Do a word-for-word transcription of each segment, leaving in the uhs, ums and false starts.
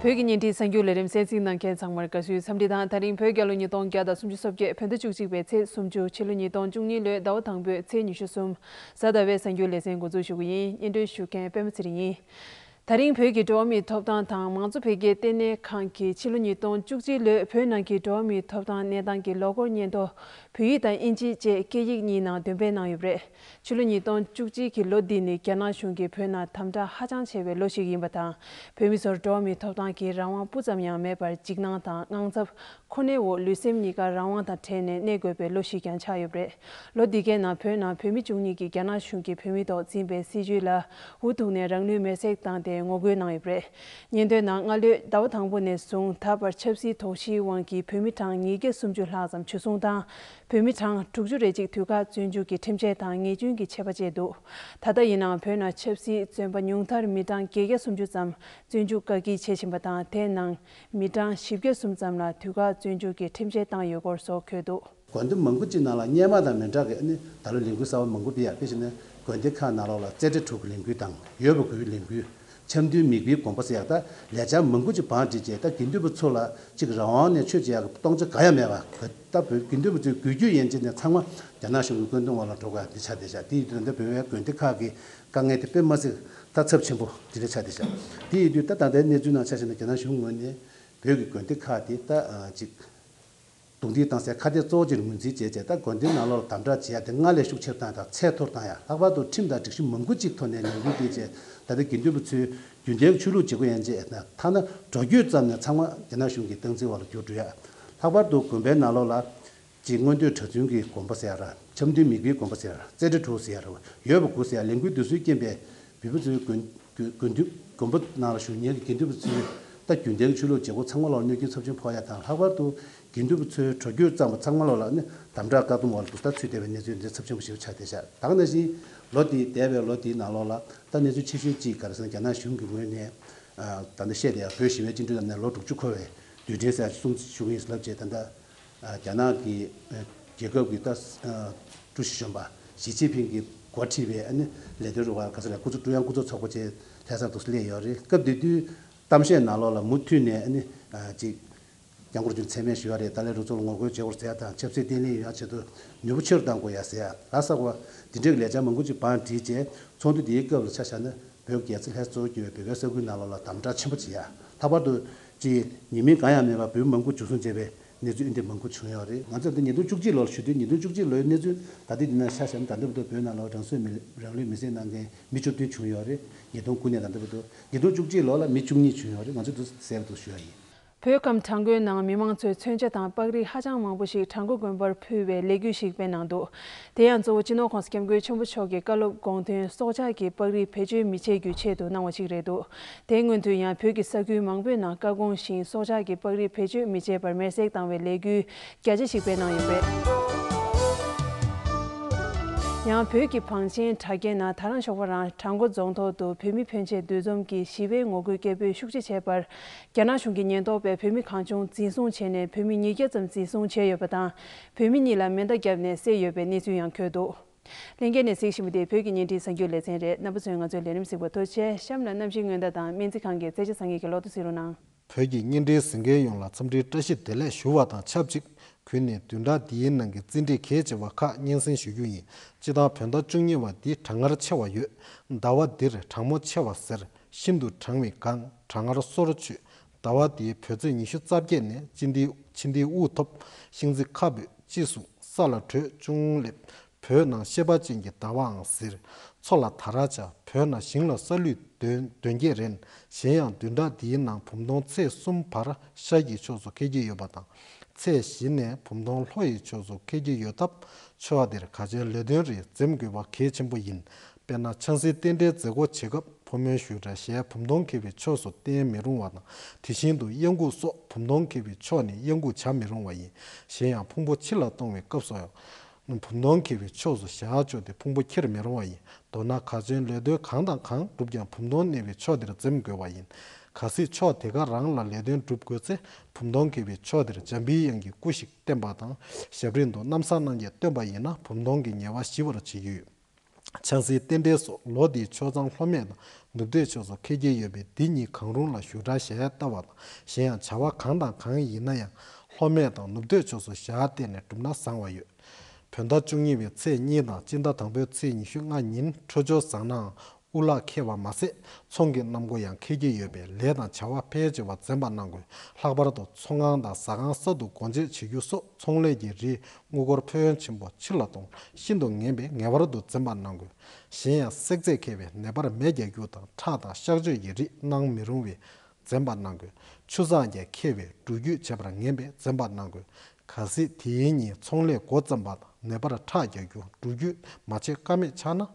བོད་ཀྱི་བརྙན་འཕྲིན་གསར་འགྱུར་ལས་རིམ་གསན་གཟིགས་གནང་མཁན་ཚང་མར་དགའ་བསུའི་འཚམས་འདྲི་དང་། ད་རིང་བོད་རྒྱལ་ལོ་ཉིས་སྟོང་བརྒྱ་དང་སུམ་ཅུ་སོ་བརྒྱད། བོད་ཟླ་བཅུ་གཅིག་པའི་ཚེས་སུམ་ཅུ། ཕྱི་ལོ་ཉིས་སྟོང་བཅུ་གཉིས་ལོའི་ཟླ་བ་དང་པོའི་ཚེས་ཉི་ཤུ་གསུམ། གཟའ་ཟླ་བའི་གསར་འགྱུར་ལེ་ཚན་འགོ་འཛུགས་ཞུ་གི་ཡིན། སྙན་སྒྲོན་ཞུ་མཁན་པད་མ་ཚེ་རིང་ཡིན། ད་རིང་བོད་ཀྱི་འགྲོ་བ་མིའི་ཐོབ་ཐང་དང་མང་གཙོ་འཕེལ་རྒྱས་ལྟེ་གནས་ཁང་གིས་ཕྱི་ལོ་ཉིས་སྟོང་བཅུ་གཅིག་ལོའི་བོད་ནང་གི་འགྲོ་བ་མིའི་ཐོབ་ཐང་གནས་སྟངས་ཀྱི་ལོ་འཁོར་སྙན་ཐོ་བོད་ཡིག་དང་དབྱིན་ཇི་བཅས་སྐད་ཡིག་གཉིས་ནང་འདོན་སྤེལ་གནང་ཡོད་པ་རེད། ཕྱི་ལོ་ཉིས་སྟོང་བཅུ་གཅིག་གི་ལོ་འདི་ནི་རྒྱ་ནག་གཞུང་གིས་བོད་ནང་དམ་དྲག་ཧ་ཅང་ཆེ་བའི་ལོ་ཞིག་ཡིན་པ་དང་། བོད་མི་ཚོར་འགྲོ་བ་མིའི་ཐོབ་ཐང་གི་རང་དབང་སྤུ་ཙམ་ཡང་མེད་པར་འཇིགས་སྣང་དང་དངངས་འཚབ་ཁོ་ནའི་འོག་ལུས་སེམས་གཉིས་ཀ་རང་དབང་དང་བྲལ་ནས་གནས་དགོས་པའི་ལོ་ཞིག་ཀྱང་ཆགས་ཡོད་པ་རེད། ལོ་འདི་གའི་ནང་བོད་ནང་བོད་མི་བཅུ་གཉིས་ཀྱིས་རྒྱ་ནག་གཞུང་གིས་བོད་མིའི་ཐོག་འཛིན་པའི་སྲིད་བྱུས་ལ་འུ་ཐུག་ནས་རང་ལུས་མེར་སྲེག་བཏང་སྟེ་ངོ་རྒོལ་གནང་ཡོད་པ་རེད། སྙན་ཐོའི་ནང་སྔ་ལོའི་ཟླ་བ་དང་པོ་ནས་བཟུང་ད་བར་ཆབ་སྲིད་དོགས་གཞིའི་དབང་གིས་བོད་མི་གྲངས་ཉིས་བརྒྱ་སུམ་ཅུ་ལྷག་ཙམ་འཇུ་བཟུང་དང་། བོད་མི་གྲངས་དྲུག་ཅུ་རེ་གཅིག་དུས་བཀག་བཙོན་འཇུག་གི་ཁྲིམས་ཆད་དང་ཉེས་སྐྱོན་གྱི་ཆད་པ་བཅད་འདུག་ད་ལྟ་ཡིན་ནའང་བོད་ནང་ཆབ་སྲིད་བཙོན་པ་ཉུང་མཐར་མི་གྲངས་བརྒྱད་བརྒྱ་སུམ་ཅུ་ཙམ་བཙོན་འཇུག་བཀག་སྐྱིལ་བྱེད་བཞིན་པ་དང་། དེའི་ནང་མི་གྲངས་བཞི་བརྒྱ་གསུམ་ཙམ་ལ་དུས་བཀག་བཙོན་འཇུག་གི་ཁྲིམས་ཆད་བཏང་ཡོད་སྐོར་སོགས་འཁོད་འདུག་དགོན་སྡེ་མང་པོ་ཅིག་ནང་ལ་སྔོན་མ་དང་མི་འདྲ་གི་ཨ་ནི་ད་ལོ་ལས་འགུལ་གསར་པ་མང་པོ་སྤེལ་ཡ། དཔེ་བྱས་ན་དགོན་སྡེ་ཁག་ནང་ལོགས་ལ་རྩེ་གྲས་དྲུག་གི་ལས་འགུལ་དང་། འོས་འབབ་དགུའི་ལས་འགུལ། འཆམ་མཐུན་མིག་དཔེའི་དགོན་པ་ཟེར་ཡག་ད་ལས་འཆར་མང་པོ་ཅིག་བང་བསྒྲིགས་རྗེས། ད་དགེ་འདུན་པ་ཚོ་ལ་ཅིག་རང་དབང་ནས་ཆོས་བྱེད་ཡག་གི་སྟོང་ཆ་གང་ཡང་མེད་པ། ད་བོད་དགེ་འདུན་པ་ཚོའི་འགུལ་སྐྱོད་ཡན་ཆད་ནས་ཚང་མ་རྒྱ་ནག་གཞུང་གི་བཀོད་འདོམས་འོག་ལ་འགྲོ་དགོས་ཡ་འདི་ཆགས་བསྡད་ཤག་དེ་ཡིན་དུས་ད་ལྟ་བོད་པའི་དགོན་སྡེ་ཁག་གི་དཀའ་ངལ་དེ་དཔེ་མ་སྲིད་ད་ཚབས་ཆེན་པོ་དེ་འདྲ་ཆགས་བསྡད་ཤག་དེ་ཡིན་དུས་ད་ད་ལྟའི་གནས་ཚུལ་ནང་ཆ་བཞག་ན་རྒྱ་ནག་གཞུང་ངོས་ནས་བོད་ཀྱི་དགོན་སྡེ་ཁག་དེ་ད་ཅིག་རྡུང་རྡེག་བཏང་སའི་ཁ་གཏད་གཙོ་བོ་ཅིག་ངོས་འཛིན་བྱས་རྗེས། ད་དགོན་སྡེའི་ནང་ལོགས་ལ་དམ་དྲག་བྱེད་ཡ་དེ་སྔར་ལས་ཤུགས་ཆེར་བཏང་ཡ་དང་ཚད་མཐོར་བཏང་ཡ། ལྷག་པར་དུ་ཁྲིམས་དང་སྒྲིག་གཞི་མང་པོ་ཅིག་ཐོག་ནས་ལས་འགུལ་སྤེལ་རྗེས། ད་ལྟ་དགེ་འདུན་པ་ཚོས་རྒྱུན་ལྡན་ཆོས་ལུགས་བྱེད་སྒོ་ཡན་ཆད་ཐ་ན་འགྲོ་སྐྱོད་ཙམ་ནས་ཚང་མ་རྒྱ་ནག་གཞུང་གི་སྟངས་འཛིན་འོག་ལ་གྱུར་འགྲོ་ཡ། ལྷག་པར་དུ་དགོན་པའི་ནང་ལོགས་ལ་ཅིག་མངོན་བསྟོད་གྲྭ་བཙུན་གྱི་དགོན་པ་ཟེར་ཡ་ར། འཆམ་མཐུན་མིག་དཔེའི་དགོན་པ་ཟེར་ཡ་ར། རྩེ་གྲས་དྲུག་ཟེར་ཡ་ར། འོས་འབབ་དགུ་ཟེར་ཡ། ལས་འགུལ་འདི་ཚོའི་རྐྱེན་པས་བོད་པ་ཚོའི་དགོན་དགོན་དགོན་དགོན་པ་ནང་ལ་བཞུགས་མཁན་གྱི་དགེ་འདུན་པ་ཚོས་ད་རྒྱུན་ལྡན་ཆོས་ལུགས་བྱེད་སྒོ་ཚང་མ་ལ་གནོད་སྐྱོན་ཚབས་ཆེན་ཕོག་ཡ་དང་། ལྷག་པར་དུ་དགེ་འདུན་པ་ཚོའི་འགྲོ་སྐྱོད་བརྩམས་པ་ཚང་མ་ལ་ནི་དམ་དྲག་བཀག་སྡོམ་འོག་ལ་འདུག་སེ་ཚུད་བསྡད་པའི་གནས་ཚུལ་འདི་ཚབས་ཆེན་པོ་ཞིག་ཆགས་བསྡད་ཤག་ད་ག་ནང་བཞིན་ལོ་འདིའི་འདས་པའི་ལོ་འདིའི་ནང་ལོགས་ལ་ད་གནས་ཚུལ་ཆེ་ཤོས་གཅིག་ག་རེ་ཟེར་ན། རྒྱ་ནག་གཞུང་གི་ངོས་ནས་ཨ་ད་ལྟ་བཤད་བསྡད་ཡ་བོད་ཞི་བའི་བཅིངས་འགྲོལ་བཏང་ནས་ལོ་དྲུག་ཅུ་འཁོར་བའི་དུས་དྲན་ཟེར་ཡ་སྲུང་བརྩི་ཞུ་གི་ཡིན་ལབ་བྱས། ད་ལྟ་རྒྱ་ནག་གི་རྒྱལ་ཁབ་ཀྱི་ད་ཀྲུའུ་ཞི་གཞོན་པ་ཞི་ཅིན་ཕིང་གིས་འགོ་ཁྲིད་པའི་ཨ་ནི་ལས་དོན་རུ་ཁག་ག་ས་ར་སྐུ་ཚབ་ཀྲུང་དབྱང་སྐུ་ཚབ་ཚོགས་པ་བཅས་ལྷ་སར་དུ་སླེབས་ཡོད་རེད། སྐབས་དེ་དུས་གཏམ་བཤད་ནང་ལོགས་ལ་མུ་མཐུད་ནས་ཨ་ནི་ཅིག་སྐྱབས་མགོན་རིན་པོ་ཆེ་མཚན་སྨད་ཞུ་ཡ་རེད། ཏཱ་ལའི་རུ་ཚོགས་ལ་ངོ་རྒོལ་བྱེད་དགོས་ཟེར་ཡ་དང་། ཆབ་སྲིད་བརྟན་ལྷིང་ཡོང་ཡ་ཆེད་དུ་ནུས་པ་ཆེ་རུ་གཏང་དགོས་ཡ་ཟེར་ཡ་ལ་སོགས་པ་འདི་འདྲའི་ལས་འཆར་མང་པོ་ཅིག་བང་བསྒྲིགས་རྗེས། ཚོགས་འདུ་འདིའི་སྐབས་ལ་ཆ་བཞག་ན། བོད་རྒྱལ་ས་ལྷ་ས་གཙོ་བོར་གྱུར་པའི་བོད་པའི་ས་ཁུལ་ནང་ལོགས་ལ་དམ་དྲག་ཆེན་པོ་བྱེད་ཡ། ལྷག་པར་དུ་ཅིག་ཉེས་མིང་གང་ཡང་མེད་པར་བོད་མི་མང་པོ་འཇུ་བཟུང་བྱས་པའི་གནས་ཚུལ་ཨེ་འདྲ་མང་པོ་བྱུང་ཡོད་རེད། ང་ཚོས་འདི་ཉིས་སྟོང་བཅུ་གཅིག་ལོར་ཞུ་དུས། ཉིས་སྟོང་བཅུ་གཅིག་ལོའི་གནས་ཚུལ་ད་ལྟའི་འདི་ནང་ཆ་བཞག་ན། ད་ལྟ་བར་དུ་བོད་ནང་ལ་རང་སྲོག་མི་རང་ལུས་མེར་སྲེག་གནང་མཁན་མི་བཅུ་བདུན་བྱུང་ཡོད་རེད། ཉིས་སྟོང་དགུ་ནས་ད་ལྟ་བར་དུ། ཉིས་སྟོང་བཅུ་གཅིག་ལོ་ལ་མི་བཅུ་གཉིས་བྱུང་ཡོད་རེད། ང་ཚོས་འདི་གསལ་པོ་ཞུ་ཡ་ཡིན། བོད་ཁམས་བྲག་འགོའི་ནང་མི་མང་ཚོས་མཚོན་ཆ་དང་པགས་རིགས་ཧ་ཅང་མང་པོ་ཞིག་བྲག་འགོ་དགོན་པར་ཕུལ་བའི་ལས་འགུལ་ཞིག་སྤེལ་གནང་འདུག་དེ་ཡང་གཙོ་བོ་སྤྱི་ནོར་༸གོང་ས་༸སྐྱབས་མགོན་ཆེན་པོ་མཆོག་གི་བཀའ་སློབ་དགོངས་དོན་སྲོག་ཆགས་ཀྱི་པགས་རིགས་བེད་སྤྱོད་མི་བྱེད་རྒྱུའི་ཆེད་དུ་གནང་བ་ཞིག་རེད་འདུག་དེའི་སྔོན་དུ་ཡང་བོད་ཀྱི་ས་ཁུལ་མང་པོའི་ནང་བཀའ་དགོངས་བཞིན་སྲོག་ཆགས་ཀྱི་པགས་རིགས་བེད་སྤྱོད་མི་བྱེད་པར་མེར་སྲེག་བཏང་བའི་ལས་འགུལ་རྒྱ་ཆེ་ཞིག་སྤེལ་གནང་ཡོད་པས། ཡང་བོད་ཀྱི་བང་ཆེན་དྲ་རྒྱའི་ནང་ད་རང་ཞོགས་པ་རང་བྲག་འགོ་རྫོང་ཐོག་ཏུ་བོད་མི་ཕོན་ཆེ་འདུ་འཛོམས་ཀྱིས་ཞི་བའི་ངོ་རྒོལ་སྐད་འབོད་ཤུགས་ཆེ་བྱས་པར། རྒྱ་ནག་གཞུང་གི་ཉེན་རྟོག་པས་བོད་མི་གང་བྱུང་འཛིན་བཟུང་བྱས་ནས། བོད་མི་ཉིས་བརྒྱ་ཙམ་འཛིན་བཟུང་བྱས་ཡོད་པ་དང་། བོད་མི་གཉིས་ལ་མེ་མདའ་བརྒྱབ་ནས་བསད་ཡོད་པའི་གནས་ཚུལ་ཡང་འཁོད་འདུག་ལྷན་རྒྱས་ནས་གཟིགས་བཞིན་པ་དེ་བོད་ཀྱི་བརྙན་འཕྲིན་གསར་འགྱུར་ལེ་ཚན་རེད། རྣམ་པ་ཚོས་ང་ཚོའི་ལས་རིམ་གཟིགས་པར་ཐུགས་རྗེ་ཆེ། གཤམ་ལ་གནམ་གཤིས་སྔོན་བརྡ་དང་སྨན་རྩིས་ཁང་གི་རྩད་ཆ་ཚང་ཡིག་གི་ལོ་ཐོ་གཟིགས་རོགས་གནང་། བོད་ཀྱི་བརྙན་འཕྲིན་གཟིགས་མཁན་ཡོངས་ལ་འཚམས་འདྲིའི་བཀྲ་ཤིས་བདེ་ལེགས་ཞུ་བ་དང་ཆབས་ཅིག། གུས་ནས་བདུན་ཕྲག་འདིའི་ནང་གི་རྩིས་འབྲས་གལ་ཆེ་བ་ཁག་སྙན་སེང་ཞུ་རྒྱུ་ཡིན། སྤྱིར་བཏང་བོད་ཟླ་བཅུ་གཉིས་པ་འདི་གྲང་ངར་ཆེ་བ་ཡོད། ཟླ་བ་འདིར་གྲང་མོ་ཆེ་བ་ཟེར། ཤིན་ཏུ་གྲང་བའི་སྒང་གྲང་ངར་སོར་ཆུད། ཟླ་བ་འདིའི་བོད་ཚེས་ཉི་ཤུ་རྩ་བརྒྱད་ནས་དཔྱིད་ལྡན་དཔྱིད་ལྡན་དབུགས་ཐོབ། ཤིང་རྩི་ཁ་འབུས། དཔྱིད་སྲུང་། ས་ལ་དྲོད་ཅུང་སླེབས། བོད་ནང་ཤེས་པ་ཅན་གྱི་ཟླ་བའང་ཟེར། མཚོ་ལ་དར་བྱ། བོད་ནང་ཞིང་ལ་ས་ལུད་གདོན་གདོན་བགེགས་རན། གཞན་ཡང་བདུན་ཕྲག་འདིའི་ནང་བུམ་སྟོང་ཚེས་གསུམ་བར་ཤར་གྱི་ཕྱོགས་སུ་འཁེལ་གྱི་ཡོད་པ་དང་། ཚེས་བཞི་ནས་བུམ་སྟོང་ལྷོ་ཡི་ཕྱོགས་སུ་འཁེལ་གྱི་ཡོད་སྟབས། ཕྱོགས་འདིར་གལ་ཆེའི་ལས་དོན་རིགས་འཛེམ་དགོས་པ་གལ་ཆེན་པོ་ཡིན། དཔེར་ན། ཆང་སའི་རྟེན་འབྲེལ་མཛད་སྒོ་བྱེད་སྐབས་ཕོ་མོའི་བཞུགས་གྲལ་ཞལ་བུམ་སྟོང་འཁེལ་བའི་ཕྱོགས་སུ་བསྟན་མི་རུང་བ་དང་། དེ་བཞིན་དུ་གཡས་འགུགས་སོགས་བུམ་སྟོང་འཁེལ་བའི་ཕྱོགས་ནས་གཡས་འགུགས་བྱ་མི་རུང་བ་ཡིན། གཞན་ཡང་ཕུང་པོ་ཕྱི་ལ་གཏོང་བའི་སྐབས་སུའང་། བུམ་སྟོང་འཁེལ་བའི་ཕྱོགས་སུ་ཞལ་བཅུག་སྟེ་ཕུང་པོ་འཁྱེར་མི་རུང་བ་ཡིན། མདོར་ན་གལ་ཆེན་ལས་དོན་གང་དང་གང་བསྒྲུབ་ཀྱང་བུམ་སྟོང་གནས་པའི་ཕྱོགས་དེར་འཛེམ་དགོས་པ་ཡིན། གལ་སྲིད་ཕྱོགས་དེ་ག་རང་ལ་ལས་དོན་སྒྲུབ་དགོས་ཚེ་བུམ་སྟོང་འཁེལ་བའི་ཕྱོགས་དེར་འཇམ་པའི་དབྱངས་ཀྱི་སྐུ་ཞིག་བསྟན་པ་དང་། ཞབས་རིམ་དུ་གནམ་ས་སྣང་བརྒྱད་བཏོན་པ་ཡིན་ན་བུམ་སྟོང་གི་ཉེས་པ་ཞི་བར་བྱེད་ཀྱི་ཡོད། ཆང་སའི་རྟེན་འབྲེལ་སོགས་ལོ་འདིའི་ཆོས་གཙང་ལྷོ་སྨད་དང་ནུབ་སྟོད་ཕྱོགས་སུ་འཁེལ་གྱི་ཡོད་པས། འདི་གཉིས་གང་རུང་ལ་ཞུ་དག་ཞལ་བལྟ་བ་དང་། གཞན་ཡང་བྱ་བ་གང་དང་གང་ཡིན་ན་ཡང་ལྷོ་སྨད་དང་ནུབ་སྟོད་ཕྱོགས་སུ་ཞལ་བལྟས་ནས་བསྒྲུབས་ན་བཟང་བ་ཡོད། བོད་ཟླ་བཅུ་གཉིས་པའི་ཚེས་གཉིས་དང་སྤྱི་ཟླ་དང་པོའི་ཚེས་ཉི་ཤུ་ལྔ་ཉིན་འཕྲོད་སྦྱོར་བཟང་ནའང་དབུ་ལག་འཁེལ་བ་མ་ཟད། ཚོང་གི་གནམ་སྒོ་ཡང་འཁེལ་གྱི་ཡོད་པས། ལས་དང་བྱ་བ་ཕལ་ཆེ་བ་འཛེམ་པ་གནང་དགོས། ལྷག་པར་དུ་ཚོང་ཁང་དང་ཟ་ཁང་གསར་དུ་སྒོ་འབྱེད་བྱེད་རྒྱུ་སོགས་ཚོང་ལས་ཀྱི་རིགས་དངུལ་སྒོར་ཕན་ཡོན་ཆེན་པོ་ཕྱིར་ལ་གཏོང་ཤིན་ཏུ་ངན་པས། ངེས་པར་དུ་འཛེམ་པ་གནང་དགོས། གཞན་ཡང་བསྲེག་རྫས་འཁེལ་བའི་ནད་པར་མེ་རྒྱག་རྒྱུ་དང་ཁྲག་དང་གཤག་བཅོས་ཀྱི་རིགས་གནང་མི་རུང་བས། འཛེམ་པ་གནང་དགོས། ཆུ་ཚགས་ཀྱང་འཁེལ་བའི་འགྲུལ་སྐྱོད་བྱེད་པར་ངན་པས། འཛེམ་པ་གནང་དགོས། གལ་སྲིད་དེའི་ཉིན་ཚོང་ལས་འགོ་བརྩམས་པ་དང་ནད་པར་ཁྲག་རྒྱག་རྒྱུ་འགྲུལ་སྐྱོད་མ་བྱེད་ཀ་མེད་ཆགས་ན།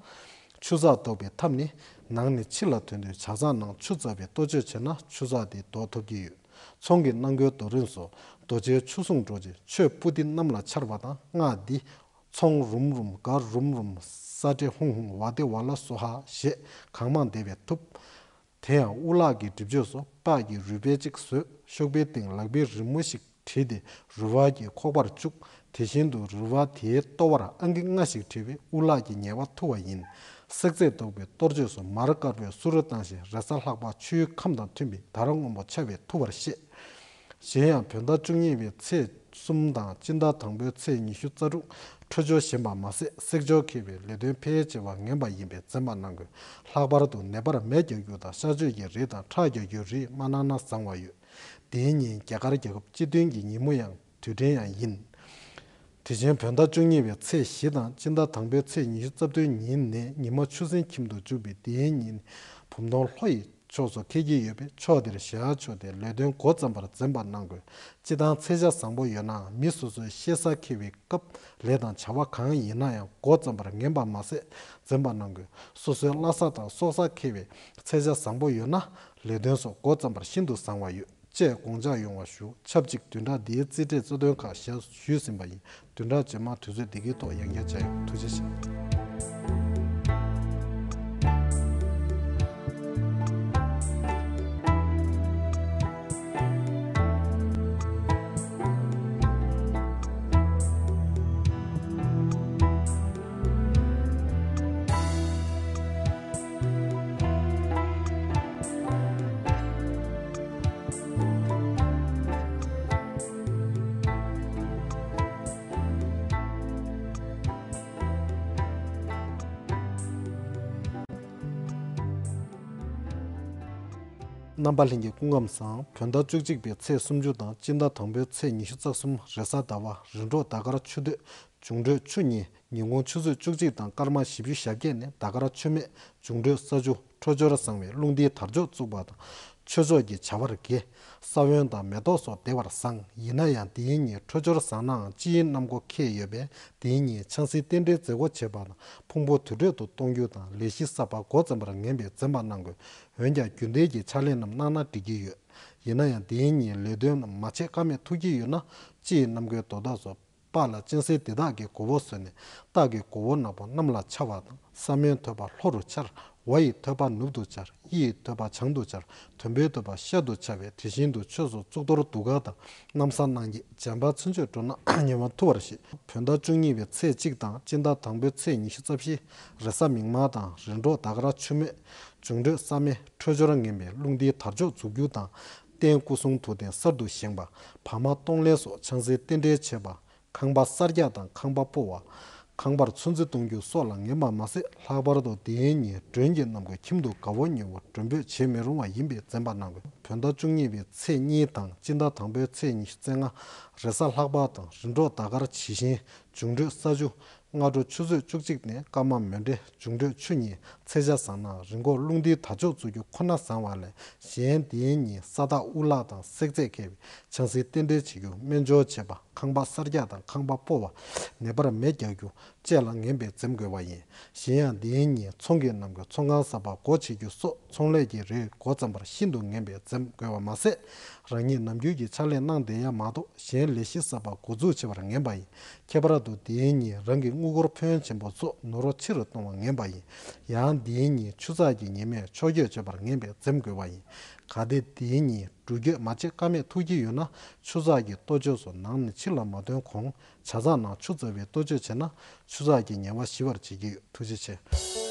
ཆུ་ཚགས་བཏོག་པའི་ཐབས་ནི། ནང་ནས་ཕྱི་ལ་ཐོན་དུས་ཇ་ཚགས་ནང་ཆུ་བཙགས་པའི་གཏོ་བཅོས་བྱས་ན་ཆུ་ཚགས་དེ་ལྡོག་ཐུབ་ཀྱི་ཡོད། ཚོང་གི་གནང་སྒོའི་རྡོ་རིང་སོགས་རྡོ་རྗེའི་ཆུ་བཟུང་འགྲོ་ཅིང་ཆོས་པུ་ཏི་གནམ་ལ་འཕྱར་བ་དང་སྔགས་འདི། ཚོང་རུམ་རུམ་སྒར་རུམ་རུམ། ས་ཏྲེ་ཧུང་ཧུང་ཝ་ཏེ་ཝ་ལ་སོ་ཧ་ཞེས་གང་མང་བཟླས་པས་ཐུབ། དེ་ཡང་དབུ་ལག་གི་སྒྲིབ་བཅོས་སུ་པགས་ཀྱི་རུས་སྦལ་གཅིག་བཟོས། ཤོག་བུའི་སྟེང་ལག་པའི་རི་མོ་ཞིག་བྲིས་ཏེ་རུས་སྦལ་གྱི་ཁོག་པར་བཅུག་དེ་བཞིན་དུ་རུས་སྦལ་དེའི་ལྟོ་བར་ཨང་ཀི་ལྔ་ཞིག་བྲིས་པས་དབུ་ལག་གི་ཉེས་པ་ཐུ་བ་ཡིན། བསྲེག་རྫས་བཏོག་པའི་གཏོ་བཅོས་སུ་མར་དཀར་པོའི་སུ་རུ་བཏང་ཞིང་རེས་གཟའ་ལྷག་པ་ཆུའི་ཁམས་དང་མཐུན་པའི་དར་སྔོན་པོ་འཕྱར་བས་ཐུ་བར་བཤད། གཞན་ཡང་བོད་ཟླ་བཅུ་གཉིས་པའི་ཚེས་གསུམ་དང་སྤྱི་ཟླ་དང་པོའི་ཚེས་ཉི་ཤུ་རྩ་དྲུག་འཕྲོད་སྦྱོར་ཞན་པ་མ་ཟད། བསྲེག་སྦྱོར་འཁེལ་བའི་ལས་དོན་ཕལ་ཆེ་བ་ངན་པ་ཡིན་པས་འཛེམ་པ་གནང་དགོས། ལྷག་པར་དུ་ནད་པར་མེ་རྒྱག་རྒྱུ་དང་གཤག་བཅོས་ཀྱི་རིགས་དང་ཁྲག་རྒྱག་རྒྱུའི་རིགས་མ་གནང་ན་བཟང་བ་ཡོད། དེའི་ཉིན་རྒྱ་གར་རྒྱལ་ཁབ་སྤྱི་མཐུན་གྱི་ཉིན་མོ་ཡང་དུས་དྲན་ཡང་ཡིན། དེ་བཞིན་བོད་ཟླ་བཅུ་གཉིས་པའི་ཚེས་བཞི་དང་སྤྱི་ཟླ་དང་པོའི་ཚེས་ཉི་ཤུ་རྩ་བདུན་ཉིན་ནས་ཉི་མ་ཆུ་སྲིན་ཁྱིམ་དུ་འཇུག་པས། དེའི་ཉིན་བུམ་སྟོང་ལྷོ་ཡི་ཕྱོགས་སུ་འཁེལ་གྱི་ཡོད་པས། ཕྱོགས་དེར་ཞལ་མཆོག་སྟེ་ལས་དོན་འགོ་བརྩམས་པར་འཛེམ་པ་གནང་དགོས། སྤྱི་བཏང་ཚེས་ཆ་བཟང་པོ་ཡོད་ནའང་མི་སོ་སོའི་གཤེད་གཟའ་འཁེལ་བའི་སྐབས་ལས་དང་བྱ་བ་གང་ཡིན་ན་ཡང་འགོ་བརྩམས་པར་ངན་པ་མ་ཟད་འཛེམ་པ་གནང་དགོས། སོ་སོའི་བླ་གཟའ་དང་སྲོག་གཟའ་འཁེལ་བའི་ཚེས་ཆ་བཟང་པོ་ཡོད་ན་ལས་དོན་སོགས་འགོ་བརྩམས་པར་ཤིན་ཏུ་བཟང་བ་ཡོད། ཅེས་དགོངས་འཇགས་ཡོང་བ་ཞུ། ཆབས་ཅིག་བདུན་ཕྲག་འདིའི་རྩིས་ཁྲའི་རྩ་དོན་ཁག་ཞལ་ཞུས་ཟིན་པ་ཡིན། བདུན་ཕྲག་རྗེས་མ་དུས་ཚོད་འདི་གའི་ཐོག་ཡང་བསྐྱར་མཇལ་ཡོང་། ཐུགས་རྗེ་ཆེ། རྣམ་པ་ལྷན་རྒྱས་སྐུ་ཁམས་བཟང་། བོད་ཟླ་བཅུ་གཅིག་པའི་ཚེས་སུམ་ཅུ་དང་སྤྱི་ཟླ་དང་པོའི་ཚེས་ཉི་ཤུ་རྩ་གསུམ་རེས་གཟའ་ཟླ་བ། རིམ་གྲོ་ཟླ་སྐར་ཆུ་སྟོད། འབྱུང་འཕྲོད་ཆུ་གཉིས། ཉིན་གུང་ཆུ་ཚོད་བཅུ་གཅིག་དང་སྐར་མ་བཞི་བཅུ་ཞེ་བརྒྱད་ནས་ཟླ་སྐར་ཆུ་སྨད། འབྱུང་འཕྲོད་ས་ཆུ། འཕྲོད་སྦྱོར་བཟང་བས་རླུང་རྟའི་དར་ལྕོག་བཙུགས་པ་དང་ཆོས་ཕྱོགས་ཀྱི་བྱ་བར་དགེ། ས་བོན་དང་མེ་ཏོག་སོགས་བདེ་བར་བཟང་། ཡིན་ན་ཡང་དེའི་ཉིན་འཕྲོད་སྦྱོར་བཟང་ནའང་སྤྱི་ཡི་གནམ་སྒོ་འཁེལ་ཡོད་པས། དེའི་ཉིན་ཆང་སའི་རྟེན་འབྲེལ་མཛད་སྒོ་བྱེད་པ་དང་ཕུང་པོ་དུར་ཁྲོད་དུ་གཏོང་རྒྱུ་དང་ལས་གཞི་གསར་པ་འགོ་བརྩམས་པར་ངན་པས་འཛེམ་པ་གནང་དགོས། འོན་ཀྱང་རྒྱུན་ལྡན་གྱི་ཕྱག་ལས་རྣམས་གནང་ན་འགྲིག་གི་ཡོད། ཡིན་ན་ཡང་དེའི་ཉིན་ལས་དོན་རྣམས་མ་བྱེད་ཀ་མེད་ཐུག་གི་ཡོད་ན་སྤྱི་ཡི་གནམ་སྒོའི་རྡོ་ཐག་སོགས། པགས་ལ་གཅན་གཟན་དེ་དག་གི་མགོ་བོ་བཟོས་ནས་སྟག་གི་མགོ་བོ་ནག་པོ་གནམ་ལ་འཕྱར་བ་དང་ས་སྨད་ཐོད་པ་ལྷོ་རུ་འཕྱར། ཝ་ཡི་ཐོད་པ་ནུབ་ཏུ་འཕྱར། དབྱི་ཡི་ཐོད་པ་བྱང་དུ་འཕྱར། དོམ་པོའི་ཐོད་པ་ཤར་དུ་འཕྱར་བས་དེ་བཞིན་དུ་ཆོས་སུ་གཙུག་ཏོར་གདུགས་དཀར་དང་གནམ་ས་སྣང་བརྒྱད། འཇམ་དཔལ་ཚུན་ཆད་འགྲོ་ན་ཉེ་བར་ཐུ་བར་བཤད། བོད་ཟླ་བཅུ་གཉིས་པའི་ཚེས་གཅིག་དང་སྤྱི་ཟླ་དང་པོའི་ཚེས་ཉི་ཤུ་རྩ་བཞི་རེས་གཟའ་མིག་དམར་དང་རིམ་གྲོ་ཟླ་སྐར་ཆུ་སྨད། འབྱུང་འཕྲོད་ས་སྨད། འཕྲོད་སྦྱོར་ངན་པས་རླུང་རྟའི་དར་ལྕོག་འཛུགས་རྒྱུ་དང་། རྟེན་སྐུ་གསུང་ཐུགས་རྟེན་གསར་དུ་བཞེངས་པ། བར་མ་གཏོང་ལེན་སོགས་ཆང་སའི་རྟེན་འབྲེལ་བྱེད་པ། ཁང་པ་གསར་རྒྱག་དང་ཁང་པ་སྤོ་བ། ཁང་པར་ཚོན་རྩི་གཏོང་རྒྱུ་སོགས་ལ་ངན་པ་མ་ཟད། ལྷག་པར་དུ་དེའི་ཉིན་མགྲོན་གྱི་རྣམས་ཀྱི་ཁྱིམ་དུ་དགའ་བོ་ཉེ་བོ་མགྲོན་འབོད་བྱེད་མི་རུང་བ་ཡིན་པས་འཛེམ་པ་གནང་དགོས། བོད་ཟླ་བཅུ་གཉིས་པའི་ཚེས་གཉིས་དང་སྤྱི་ཟླ་དང་པོའི་ཚེས་ཉི་ཤུ་རྩ་ལྔ་རེས་གཟའ་ལྷག་པ་དང་རིམ་གྲོ་ཟླ་སྐར་ཇི་བཞིན། འབྱུང་འཕྲོད་ས་ཆུ། སྔ་དྲོ་ཆུ་ཚོད་བཅུ་གཅིག་ནས་སྐར་མ་མོན་གྲེ། འབྱུང་འཕྲོད་ཆུ་གཉིས། ཚེས་ཆ་བཟང་ན་རི་མགོར་རླུང་རྟའི་དར་ལྕོག་འཛུགས་རྒྱུ་ཁོ་ན་བཟང་བ་ལས་གཞན་དེའི་ཉིན་ས་བདག་དབུ་ལག་དང་བསྲེག་རྫས་འཁེལ་བའི་ཆང་སའི་རྟེན་འབྲེལ་བྱེད་རྒྱུ། སྨན་སྦྱོར་བྱེད་པ། ཁང་པ་གསར་རྒྱག་དང་ཁང་པ་སྤོ་བ། ནད་པར་མེ་རྒྱག་རྒྱུ་བཅས་ལ་ངན་པས་འཛེམ་དགོས་པ་ཡིན། གཞན་ཡང་དེའི་ཉིན་ཚོང་གི་རྣམས་ཀྱི་ཚོང་ཁང་གསར་པ་སྒོ་ཕྱེ་རྒྱུ་སོགས་ཚོང་ལས་ཀྱི་རིགས་འགོ་བརྩམས་པར་ཤིན་ཏུ་ངན་པས་འཛེམ་དགོས་པ་མ་ཟད། རང་ཉིད་ནམ་རྒྱུན་གྱི་ཕྱག་ལས་གནང་བསྡད་ཡ་མ་གཏོགས་གཞན་ལས་གཞི་གསར་པ་འགོ་འཛུགས་བྱེད་པར་ངན་པ་ཡིན། ཁྱད་པར་དུ་དེའི་ཉིན་རང་གི་དངུལ་སྒོར་ཕོན་ཆེན་པོ་སོགས་ནོར་འཁྲུལ་ཆེ་རུ་གཏོང་བ་ངན་པ་ཡིན། ཡང་དེའི་ཉིན་ཆུ་ཚགས་ཀྱི་ཉི་མས་ཕྱོགས་སྐྱོད་བྱེད་པར་ངན་པས་འཛེམ་དགོས་པ་ཡིན། ག་སྡེ་དེའི་ཉིན་འགྲུལ་སྐྱོད་མ་བྱེད་ཀ་མེད་ཐུགས་ཀྱི་ཡོད་ན་ཆུ་ཚགས་ཀྱི་གཏོ་བཅོས་སུ་ནང་ནས་ཕྱི་ལ་མ་ཐོན་གོང་ཇ་ཚགས་ནང་ཆུ་བཙགས་པའི་གཏོ་བཅོས་བྱས་ན་ཆུ་ཚགས་ཀྱི་ཉེན་བ་ཞི་བར་བྱེད་ཀྱི་ཡོད། ཐུགས་རྗེ་ཆེ།